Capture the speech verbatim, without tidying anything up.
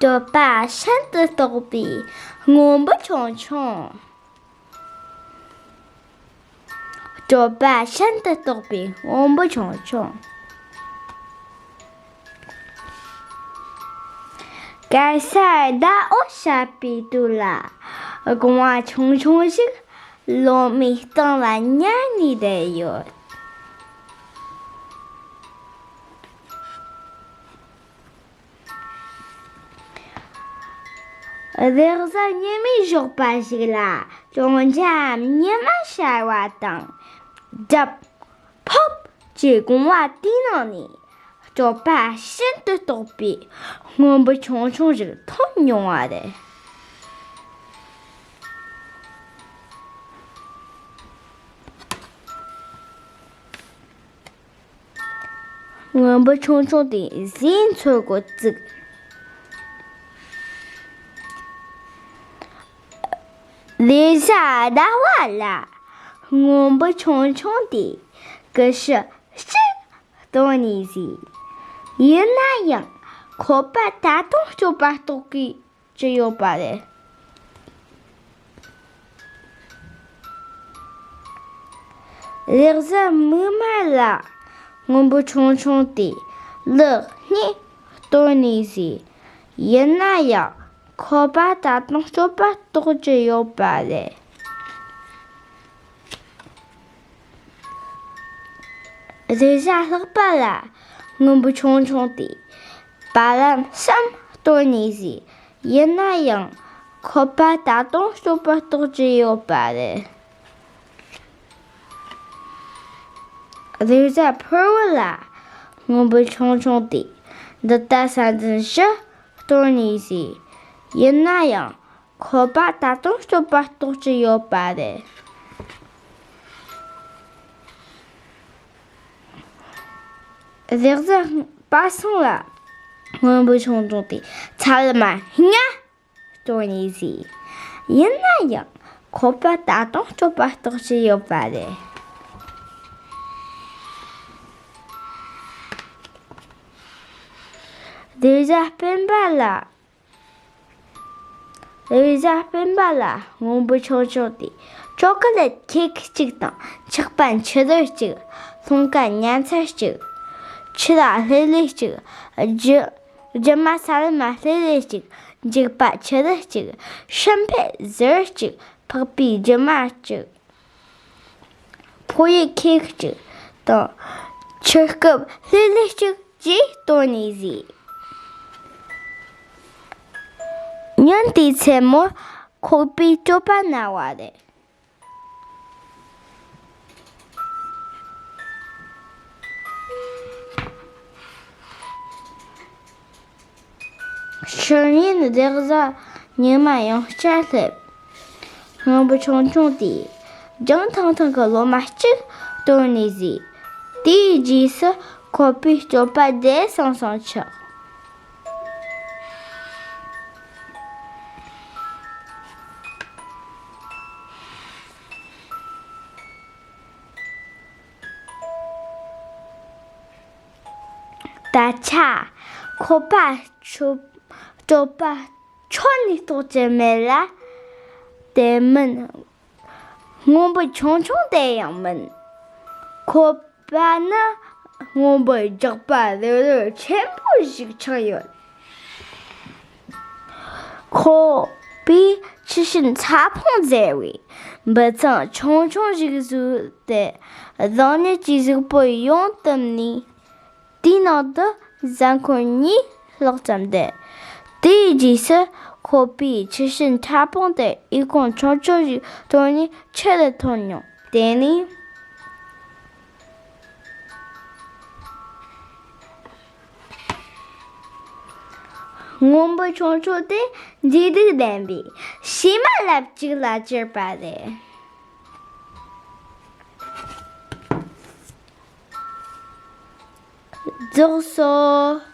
གྲོད་པ་ཤིན་ཏུ་ལྟོགས་པའི་སྔོན་འབུ་ཆུང་ཆུང་། གྲོད་པ་ཤིན་ཏུ་ལྟོགས་པའི་སྔོན་འབུ་ཆུང་ཆུང་། གེ་སར་ཟླ་འོད་ཤར་བའི་དུས་ལ། སྒོ་ང་ཆུང་ཆུང་ཞིག་ལོ་མའི་སྟེང་ལ་ཉལ་ནས་བསྡད་ཡོད། རེས་གཟའ་ཉི་མའི་ཞོགས་པ་ཞིག་ལ། ཅུང་ཙམ་ཉི་མ་ཤར་བ་དང་། སྒྲིབ་ཕོབ་ཀྱི་དགོང་བ་དེའི་ནང་ནས། གྲོད་པ་ཤིན་ཏུ་ལྟོགས་པའི་སྔོན་འབུ་ཆུང་ཆུང་ཞིག་ཐོན་མྱོང་བ་རེད། སྔོན་འབུ་ཆུང་ཆུང་དེས་ཟས་འཚོལ་འགོ་བཙུགས། རེས་གཟའ་ཟླ་བ་ལ། སྔོན་འབུ་ཆུང་ཆུང་དེས་ཀུ་ཤུ་གཅིག་བཏོན་ནས་བཟས། ཡིན་ན་ཡང་ཁོ་པ་ད་དུང་གྲོད་པ་ལྟོགས་ཀྱི་ཅི་ཡོད་པ་རེད། རེས་གཟའ་མིག་དམར་ལ། སྔོན་འབུ་ཆུང་ཆུང་དེས་ལུག་གཉིས་བཏོན་ནས་བཟས། ཡིན་ན་ཡང་ཁོ་པ་ད་དུང་གྲོད་པ་ལྟོགས་ཀྱི་ཡོད་པ་རེད། རེས་གཟའ་ལྷག་པ་ལ། སྔོན་འབུ་ཆུང་ཆུང་དེས་བ་ལན་གསུམ་བཏོན་ནས་བཟས། ཡིན་ན་ཡང་ཁོ་པ་ད་དུང་གྲོད་པ་ལྟོགས་ཀྱི་ཡོད་པ་རེད། རེས་གཟའ་ཕུར་བུ་ལ། སྔོན་འབུ་ཆུང་ཆུང་དེས་འདི་ལྟར་ས་འཛིན་བཞི་བཏོན་ནས་བཟས། ཡིན་ན་ཡང་ཁོ་པ་ད་དུང་གྲོད་པ་ལྟོགས་ཀྱི་ཡོད་པ་རེད། རེས་གཟའ་པ་སངས་ལ། སྔོན་འབུ་ཆུང་ཆུང་དེས་ཚ་ལུ་མ་ལྔ་བཏོན་ནས་བཟས། ཡིན་ན་ཡང་ཁོ་པ་ད་དུང་གྲོད་པ་ལྟོགས་ཀྱི་ཡོད་པ་རེད། རེས་གཟའ་སྤེན་པ་ལ། རེས་གཟའ་སྤེན་པ་ལ། སྔོན་འབུ་ཆུང་ཆུང་དེས་ཅོ་ཀོ་ལེད་ཁེག་གཅིག་དང་། འཁྱག་པ་མཆུ་རུ་གཅིག། ལྷུང་ཀ་ཉལ་ཚ་གཅིག། ཕྱུ་ར་ལྷེ་ལེ་གཅིག། རྒྱུ་རྒྱུ་མ་ས་ལུ་མ་ལྷེ་ལེ་གཅིག། འཇིགས་པ་མཆུ་རུ་གཅིག། ཧྲིན་ཕེ་ཟུར་གཅིག། ཕག་པའི་རྒྱུ་མ་གཅིག། ཕོ་ཡི་ཁེག་གཅིག་དང་། ཆུ་རྐུབ་ལྷེ་ལེ་གཅིག་བཅས་བཏོན་ནས་བཟས། ཉིན་དེའི་མཚན་མོར་ཁོ་པའི་གྲོད་པ་ན་བ་རེད། ཕྱི་ཉིན་རེས་གཟའ་ཉི་མ་ཡང་བསྐྱར་སླེབས། སྔོན་འབུ་ཆུང་ཆུང་དེས་ལྗང་ཐང་ཐང་གི་ལོ་མ་གཅིག་བཏོན་ནས་བཟས། དེའི་རྗེས་སུ་ཁོ་པའི་གྲོད་པ་བདེ་སང་སང་ཆགས། ད་ཆ་ཁོ་པ་ཆོ་གྲོད་པ་ཁྱོན་ནས་ལྟོགས་ཀྱི་མེད་ལ། དེ་མིན་སྔོན་འབུ་ཆུང་ཆུང་དེ་ཡང་མིན། ཁོ་པ་ནི་སྔོན་འབུ་རྒྱགས་པ་རེ་རེ་ཆེན་པོ་ཞིག་ཆགས་ཡོད། ཁོ་པས་ཆུ་ཤིན་ཚ་ཕོང་ཟེར་བའི་འབུ་ཚང་ཆུང་ཆུང་ཞིག་བཟོས་ཏེ། རང་ཉིད་ཀྱི་གཟུགས་པོ་ཡོངས་བཏུམས་ནས། དེའི་ནང་དུ་གཟའ་འཁོར་གཉིས་ལྷག་ཙམ་བསྡད། དེའི་རྗེས་སུ་ཁོ་པས་ཆུ་ཤིན་ཕྲ་ཕུང་དེ་ཨི་ཁུང་ཆུང་ཆུང་ཞིག་བཏོན་ནས་ཆུ་ལ་ཐོན་མྱོང་། དེ་ནས་སྔོན་འབུ་ཆུང་ཆུང་དེ་མཛེས་སྡུག་ལྡན་པའི་བྱེ་མ་ལེབ་ཅིག་ལ་གྱུར་པ་རེད། རྫོགས་སོ།